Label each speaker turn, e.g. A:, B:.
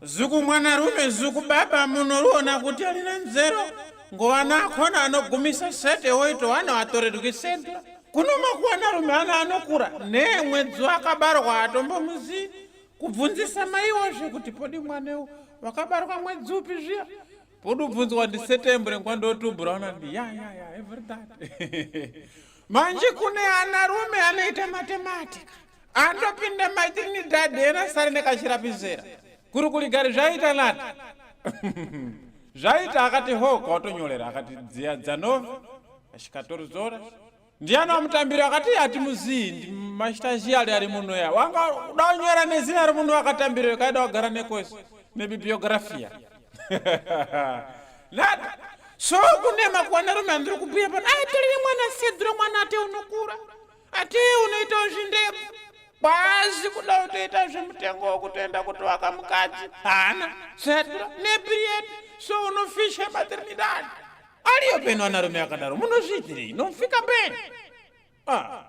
A: Zuku mwanarume zuku baba munoriona kuti alina nzero ngovana akhona anogumisa sete oito ano atorerwi sedura kuno makuwanarume ana anokura nemwedzi wakabarwa atombomuzivi kubvunzisa maiwozve kuti podi mwaneu wakabarwa mwedzi upi zviya podi ubvunzwa ndi setembure ngwandotubura ona ndi ya ya ya every that. Manje kune anarume anoita matematika andopinda matrinidad ena sare nekachirapizera kuri kuligari zvaita nati zvaita akati ho kwatonyorera akati dziya dzanova ashikatorizora ndiani wamutambira akati hatimuzii ndimashitazhi ali ari muno ya wanga uda kunyora nezina remunhu wakatambira kaida kugara nekosi nebibliografia nati. So kune makuwanarume andiri kubhuya pano aitorere mwana sedhura mwana ate unokura ate unoitawo zvindebvu kwazi kuda kutoita zvemutengo wekutoenda kutovaka mukadzi haana sedhura nepirieti so unofisha matrinidad. Ariyo peno anarume akadaro munozviitirei nomfika peni. Ah.